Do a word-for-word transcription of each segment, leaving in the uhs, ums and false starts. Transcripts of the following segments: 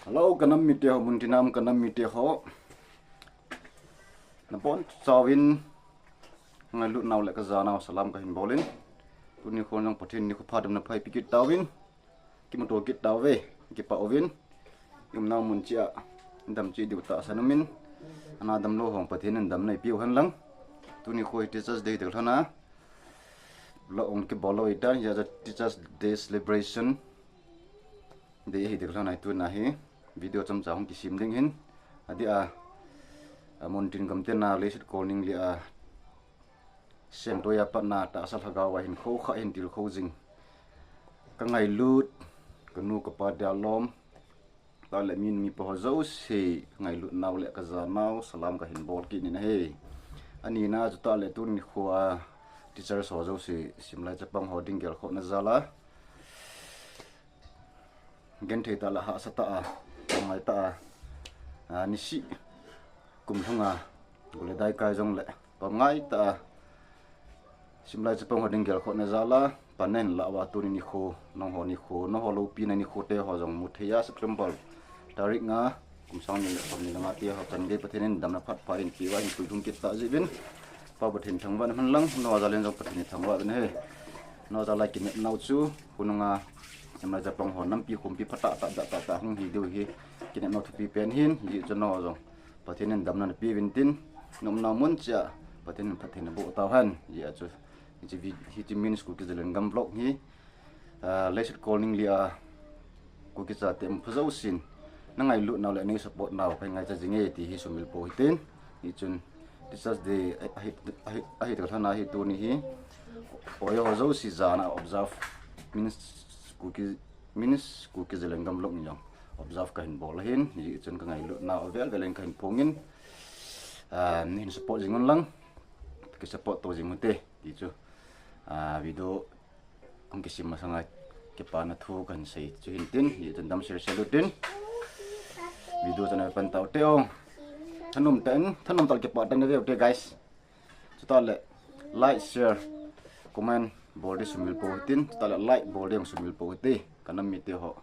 Hello, ka nam mite ho, muntina um ka nam mite ho. Nabonchauvin, ngailut nau le kajanau salam kahin bolin. Tuni khon jong Pathen nikho pha damna pha eipeh kit tauvin. Kimuto kit tauve, kipah uvin. Iumnau mun cheh a, damcheh diu tahsan umin. Ana damlou hon Pathen in damna eipeh u hen lang. Tuni kho hi Teachers Day ding lhon a. Vlog hung kibol lou hitan, hijeh a Teachers Day celebration. Dei hi ding lhon a hi tuna hi video chomcha hung kisem ding hin. Adeh a, a muntin gamtin a leiset kolning leh a semtoi a patna tahsa lhagao a hinkho kha hin tilkhou jing. Ka ngailut, ka nu ka pa dia lom. Tah le mi nu mi pa ho jouse, ngailut nau le kajanau, salam kahin bol kit in ahi. Anina chu tah le tuni kho a teachers ho jouse, simlai chapang ho ding gelkhohna jal a. Genthei tah le hahsa tah a, ngai tah a, a, nisih kum lhung a, gol le dai kai jongle, pamngai tah a, simlai chapang ho ding gelkhohna jal a, pan nahin lah uva tuni nikho, nangho nikho, nangho loupina nikho te ho jong mu thei a, September tarik nga, kum sang ni le som ni le nga te ho chan gei Pathen in damna phat pha in peh uva hin puilhung kit tah jeh uvin, Pa Pathen thangvah in um hen lang, nangho jal in jong Pathen in thangvah uvin ahi. Nangho jal a kinepnau chu, khonung a, simlai chapang ho nampi khompi phatah tah, jah tah tah hung hi diu hi, kinepnau thupi pen ahin, hijeh chun nangho jong Pathen in damna napeh uvin tin, naumnau mun cheh a Pathen in phatthei naboh tauhen, hijeh a chu, hiche vi-, hiche Min's Kuki Zalengam vlog hi, a, leiset kolning leh a, Kuki chate um pha jousen, na ngailut nau le nei support nau, ka ngaicha jing e ti hi sumil pou hitin, hichun, Teachers Day ahi, ahi, ahi ding lhon a hi tuni hi, oi ho jouse jana observe, Min's Kuki, Min's Kuki Zalengam vlog in jong observe kahin bol ahin, hichun ka ngailut nau avel vel in kahin phongin, a, neihin support jing un lang, kisupport to jing ute, ti chu, a, video hung kisem masanga kipana thu kahin sei chu hin tin, hichun damsel sel utin. Video chu napan tau te o. Thanom tah in, thanom tah le kipah tah in naveu te guys. Chutah le like, share, comment bol ding sumil pou hitin. Chutah le like bol ding sumil pou hite. Ka nam mite ho.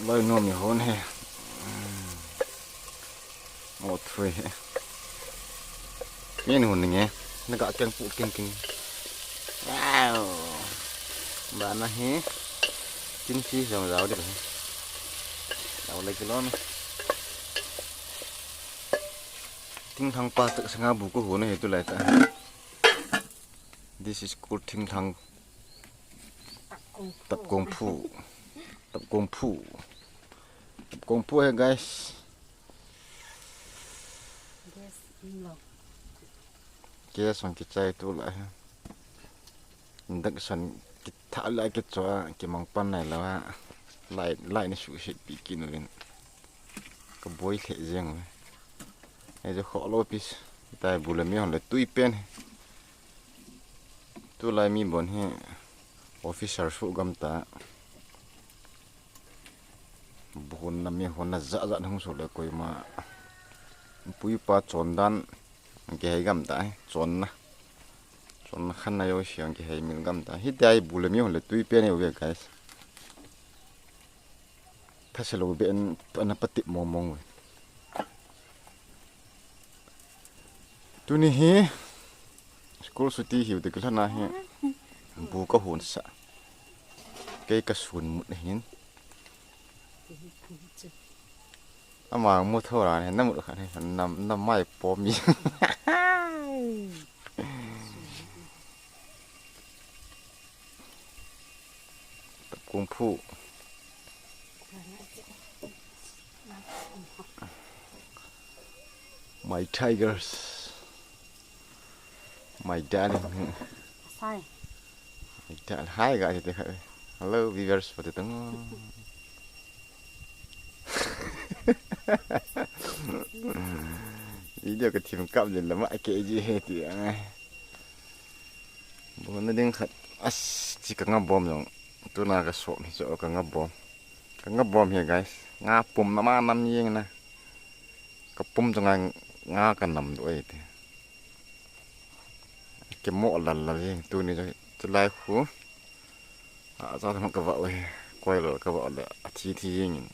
Loi nom ni hon he. Mo thui he. Ngen hon nge. Na ga keng pu keng keng. Wow. Ba na he. Tin si jong jao ding he. Jao le kilom. Thingthang pa tak sanga bu ko hon he tulai ta. This is called thingthang. Tap kung fu. Tap kung fu. Tap kung fu he guys. Gas in lo. Gas hung kichai tulai he. Induction kitha la kichoa kimang pan nai la. Light, light ni suhset pi kinu vin. Ka boi lheh jeng uve. Hei chu kholou pi. Tai bu le mi hon le tui pen. Tulai mi bon hi officer suh gam ta. Bu hon na mi hon na ja ja hung suh le koima. Pui pa chon dan. Kihei gam ta, chonna. Chonna khan na jouse kihei mil gam ta. Hitia hi bu le mi hon le tui pen uve guys. Thase lou be en, ana patep mong mong uve. Tuni hi school chuti hiu te kilhon a hi bu ka hon sah. Kei ka sun mut ahin. Ama mu tho ra ne, na mut khan he, na, na mai pom mi. Kung fu. My tigers. My darling. Sai. My darling. Hi, guys. Hello, viewers for the tongue. Video ka thim kap din lama ke ji he ti ang. Bon na ding khat. As, chi ka nga bom jong. Tuna ka sop hi chu ka nga bom. Ka nga bom hi guys. Nga pum na ma nam yeng na. Ka pum chu nga, nga ka nam do ai te. Ke mo lal lal yeng tuni chu, chu lai khu. A, cha ta ka va oi. Koilol kavah le athi thi jengin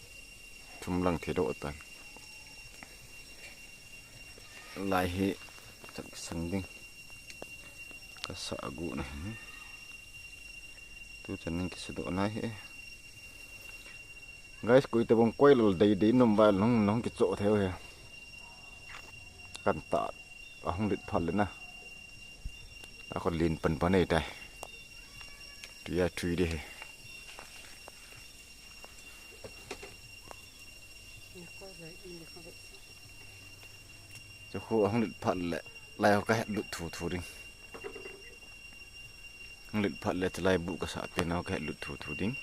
thum lang thi doh tan. Lai hi chak sang ding. Kasa agu na hi. Tu chan ning kisa doh na hi. Guys, koi tabang koilol dei dei nom vai long long kicho thei he. Kan ta ahung lit phal le na. Ako lin pan pan ei tai. Tuya tui de he. Chu khu ahung lit phal le lai ho ka het lut thu thu ding. Hung lit phal le chu lai bu kasa pen ho ka het lut thu thu ding.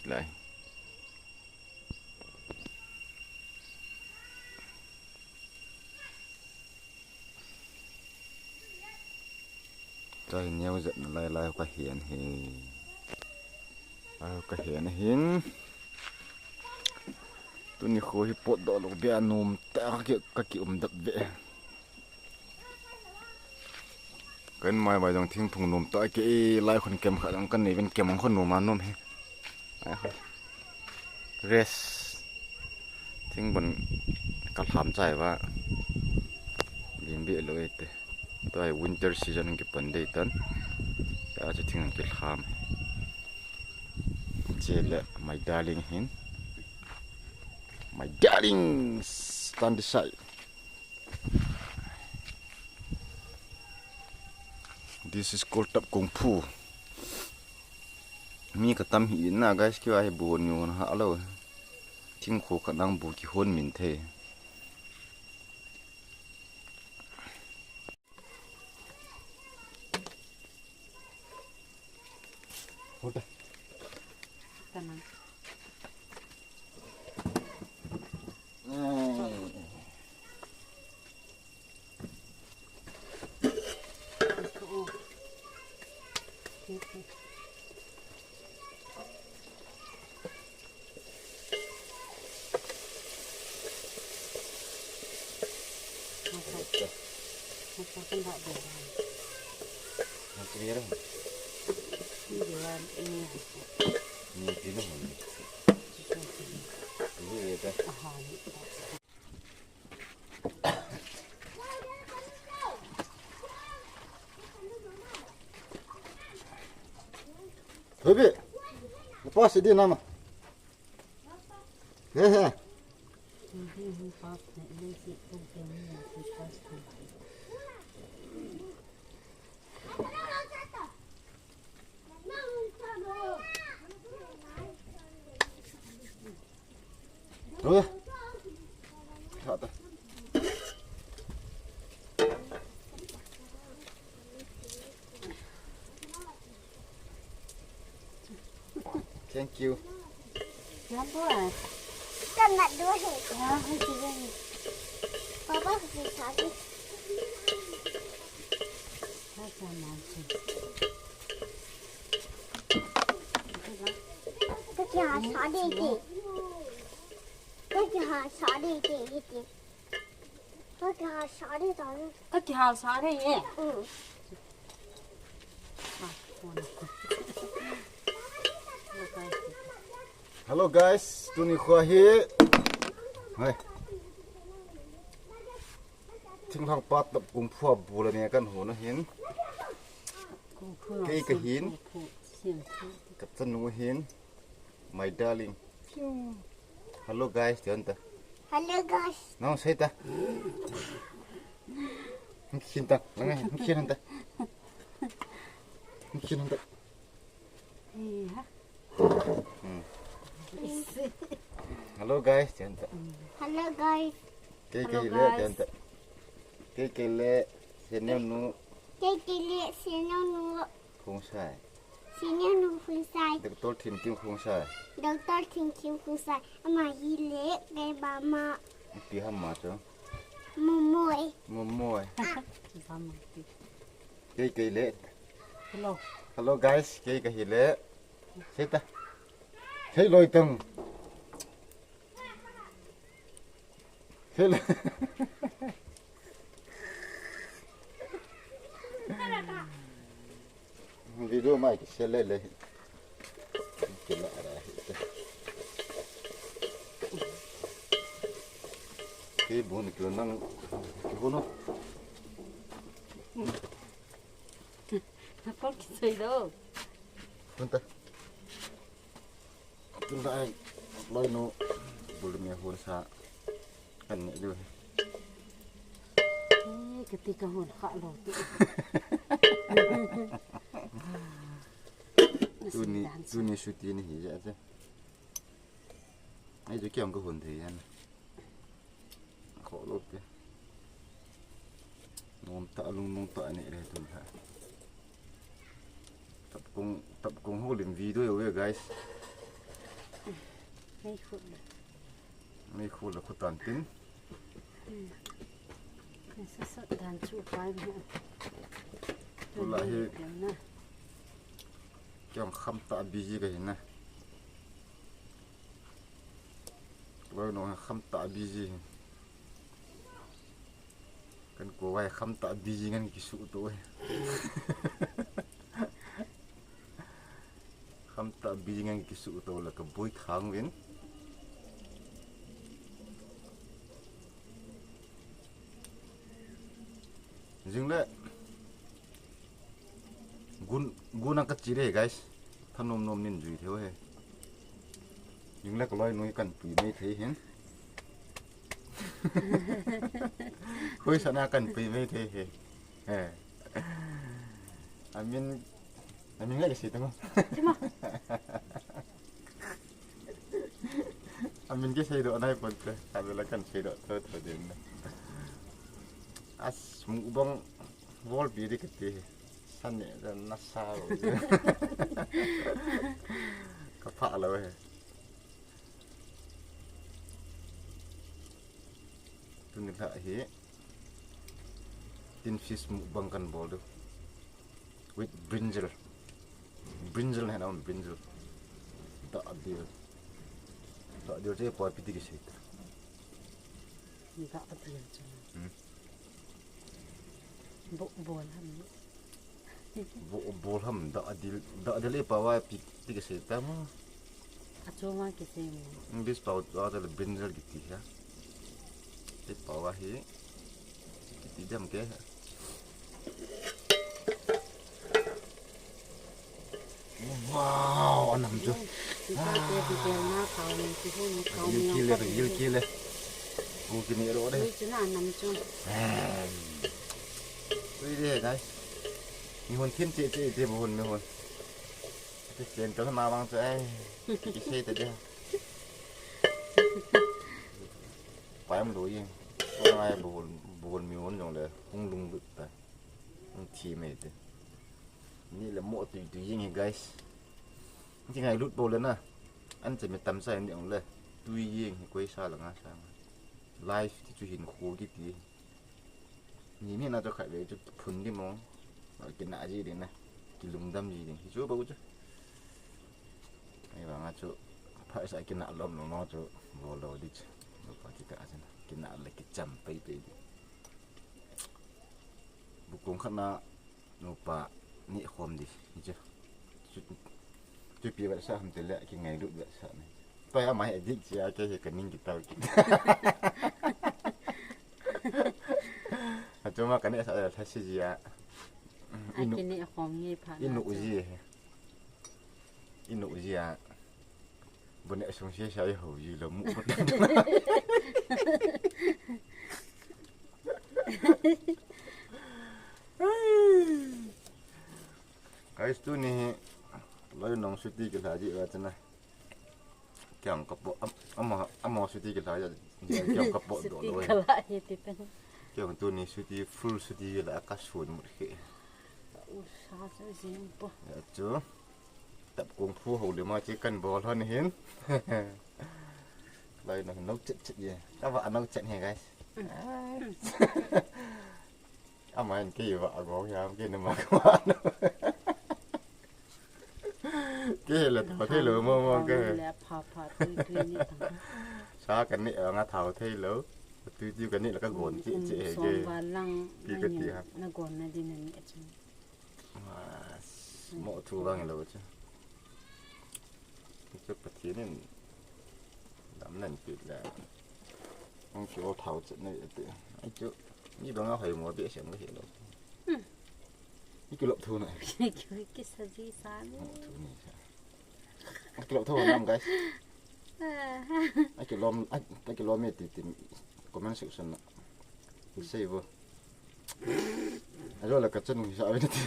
Chu lai. Chai neo jat na lai lai ka hian hi. Lai ka hian hin. Tuni khu hi pot doh lo bia nom ta ka ki, ka ki um dap ve. Kan mai vai jong thingphung nom ta ke lai khun kem kha jong kan nei ven kem ang khun nom a nom hi. Ai khun. Rest. Thing bon ka lham chai va. Lim be lo e te. Tua hi winter season ki pon dei tan. Ya chu thing ki lham. Che le my darling hin. My darling stand aside. This is called tap kung fu. Mi ka tam hi na guys, kiva hi bu ni hon ha lo. Thing khu ka nang bu ki hon min the. Hold on. Tenang. Baby, lepas sedih nama. He he. Thank you. Number. Kan nak dua he. Ya, he tiga ni. Papa kasi satu. Sasa nanti. Kaki ha sade ke. Kaki ha sade ke ite. Kaki ha sade tau. Kaki ha sade ye. Mm. Hello guys, tuni khua hi. Hai. Thinglhang pat tap kung fu bu la ne kan hu na hin. Kei ka hin. Ka chanu hin. My darling. Hello guys, ti hon ta. Hello guys. Nang sei ta. Hung khin ta. Nang hung khin ta. Hung khin ta. Hmm. Hello guys, ti hon ta. Hello guys. Kei kei le, ti hon ta. Kei kei le, seneu nu. Kei kei le, seneu nu. Khongsai. Seneu nu Khongsai. Doctor Thimkim Khongsai. Doctor Thimkim Khongsai. Ama hi le, kei bama. Ipi ham ma chu. Momoi. Momoi. Kei kei le. Hello. Hello guys, kei ka hi le. Sei ta. Sei loi tang. Hello. Video mai ki sel le le. Ki la. Kei bu ni kilo nang kihon o. Nakol kisei do. Hun ta. Tun da ai loi nu bul me hon sa kan ne lu. Eh, kati ka hon kha lo ti. Tuni, tuni suti ni hi ja te. Ai jo kiang ka hon thei yan. Kho lo te. Nom ta lung nom ta ne re tun ha. Tap kong, tap kong ho lim video yo guys. Mei khut le. Mei khut le khut tan tin. Hmm. Sa sa dan chu pai mo. Tula hi. Kiang kham ta busy ka hin na. Loi nu kham ta busy. Kan ko vai kham ta busy ngan kisu to. Kham ta busy ngan kisu to la ka boi khang vin. Jing le. Gun, gun ang ka chi re, guys. Thanom nom nin jui thei u he. Jing le ka loi nu kan pui mai thei hin. Khoi sana kan pui mai thei he. He. Amin, amin le ka si tamo. Tamo. Amin kisei do nai pon te. Ka be la kan sei do to to din. As mukbang vol bi di kati. San ne dan na sa lo. Ka pha lo he. Tuni la hi. Tin fish mukbang kan bol do. With brinjal. Brinjal na na brinjal. Da dil. Da dil je pa piti kisei. Da dil je. Hmm. Bo, bol ham. Bo, bol ham da dil, da dil e pa wa piti kisei ta mo. Achoma kisei mo. English pau wa da brinjal kiti ya. E pa wa hi. Kiti jam ke. Wow, anam chu. Gil kile, gil kile. Gu kini ro de. Ui de, guys. Mi hon thin che che te bu hon mi hon. Te chen to ma wang che ai. Ki sei te de. Pai am lo yin. Ko ngai bu hon, bu hon mi hon jong le. Hung lung lut ta. Hung thi me te. Ni le mo tui tui yin hi, guys. Ki ngailut bol le na. An che mi tam sa ni ong le. Tui yin hi koi sa la nga sa nga. Life ti chu hin kho kiti. Ni mi na chu khat ve chu phun di mo. Kina ji ding na. Kilungdam ji ding. Hi chu ba u chu. Ai ba nga chu. Pha sa kina lom lo mo chu. Bol lo di chu. Lo pa ki ka sa na. Kina le kicham pei pei di. Bu kong khat na. Nupa ni khom di, ni chu. Chu, chu pi vat sa ham te le, ki ngailut vat sa ni. Pai ama he dik chia, ke he ka ning ki tau ki. Achoma ka ne sa la thasi jia. Ai inu, ki ne khom nge pha na inu chu. Uji he. Inu uji a. Bune sung se sa ho ji lo mu. Guys, tuni hi loi nong suti kila ji wa chana. Kiang ka po, am-, ama, ama suti kila ji, kiang ka po do lo. Suti kila hi ti pen. Kiang tuni suti, full suti la ka sun mut khi. U sa sa jin po. Ya chu. Tap kung fu ho le ma chi kan bol hon hin. Lai na nau chet chet ye. Ka va nau chet he, guys. Mm. Ama hin ke va go ya ke na ma ko. Ke le to te lo mo mo ke. Le pha pha tui tui ni ta. Sa kan ni nga thau thei lo. Tui tui kan ni la ka gon chi chi he ke. Som ba lang. Ki ka ti ha. Na gon na din ni chu. Mo thu vang lo chu. Chu Pathen in dam nan pi la. Kio thao chet nei ati. Ai chu, mi banga hoi mo behseh ka helo. Hmm. Ikilop thu na. Kisa ji sa ni. Thu ni sa. Ikilop thu nam, guys. Ah. Ikilom, ikilom e ti ti comment section na. Sei bo. Ajo la ka chanu sa ve ti.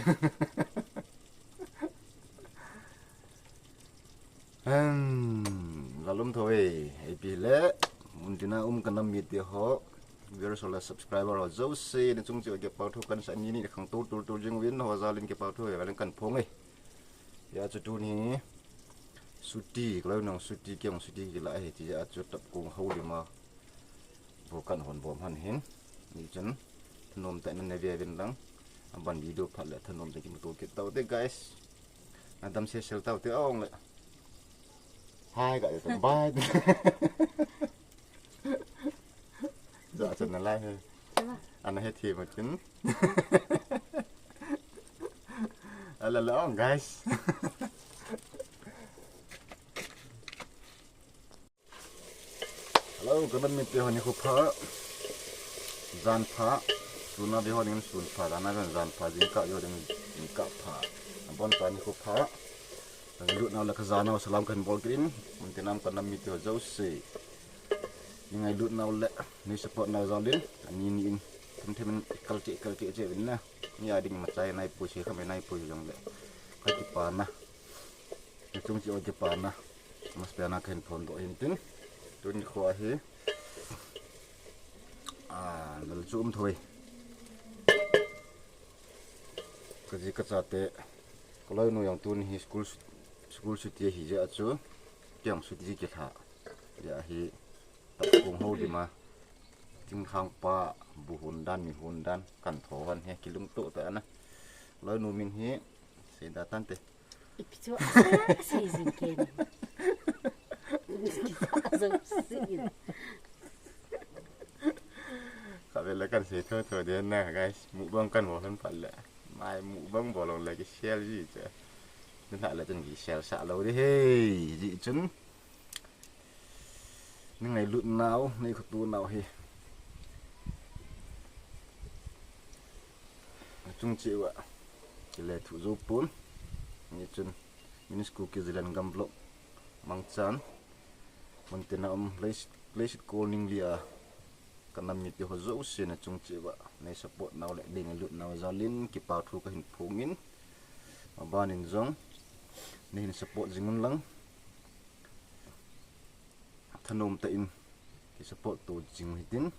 Hmm, lalum tho e, ipi le, mun tina um ka nam mite ho, viewers ho le subscriber ho jouse, na chung cheh uva kipathu kahin sa, ni ni khang tul tul tul jing uvin, ho jal in kipathu e, valen kahin phong e. Hijeh chun tuni, chuti, ka loi nung chuti, kei jong chuti kila e, hijeh chun tapkong houlim a, Vo kan hon bom hon hin. Ni chun thanom tah in na ve uvin lang. Aban video phat le thanom tah in kimuto kit tau te, guys. Na dam se sel tau te ong le. Hai ka te bye. Ja chan na lai he. Ana he thi ma chin. Ala la ong, guys. Hello, ka nam mite ho, nikho pha. Jan pha. Sun a ve ho dingin sun pha, jan a jan, jan pha, jingkah ve ho dingin jingkah pha. Abon cha nikho pha. Ka ngailut nau le ka ja nau salam kahin bol kit in. Mun tina um ka nam mite ho jouse. Nei ngailut nau le, nei support nau jal in. Ani ni in. Them them in kal cheh, kal cheh cheh uvin na. Ni a ding machai nai pui, se kham nai pui jong le. Ka kipana. Ni chung cheh uva kipana. Masapen a kahin phongdoh hin tin. Tuni kho hi. Ah, lal chu um tho e. Ka ji ka chate. Ka loinu jong tuni hi school, school chuti ahi jeh chun. Kei jong chuti kilha. Hijeh hin. Tapkong houlim a. Thinglhang pa bu hon dan, mi hon dan. Kahin tho hon he, kilungtoh tah a na. Loinu min hi. Sei da tante. Ipi chu asei, asei jing ken. Ipi chu asei jing. Khatvei le kahin sei tho tho ding na, guys. Mukbang kahin bol hon phat le. Mai mukbang bol lou le kishel ji che. Ni lha le chun kishel sah lou ding ahi. Hijeh chun. Nei ngailut nau, nei khoto nau hi. Achung cheh uva. Kile thu jou pon. Ni chun. Min's Kuki Zalengam Vlog. Mangchan. Mun tina um Leiset, Leiset Kol Ningli a. Ka nam mite ho jouse na chung cheh uva. Nei support nau le, nei ngailut nau jal in, kipathu kahin phong in. Aban in jong. Nei hin support jing un lang. Thanom tah in kisupport to jing u hitin.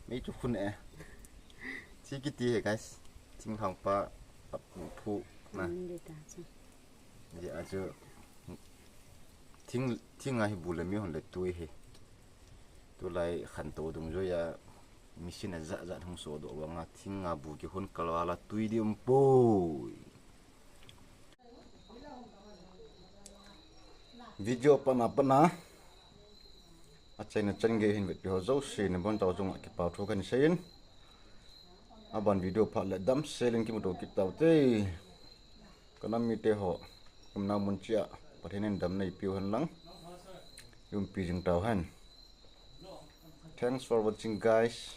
Mei chu khun e. Thi kiti he, guys. Thinglhang pa tapkong phu na. Hijeh chun. Thing, thing a hi bu le mi hon le tui hi. Tulai khantou dungjui a machine a jat jat hung sodoh vang a thing a bu kihon kal val a tui ding um poi. Video apat na apat na. Achaina chan gei hin vetpi ho jouse nabonchauva chunga kipathu kahin seiyin. Aban video phat le damsel in kimuto kit taute. Ka nam mite ho. Umna mun cheh a Pathen in damna eipiu hen lang. Umpi jing tau hen. Thanks for watching, guys.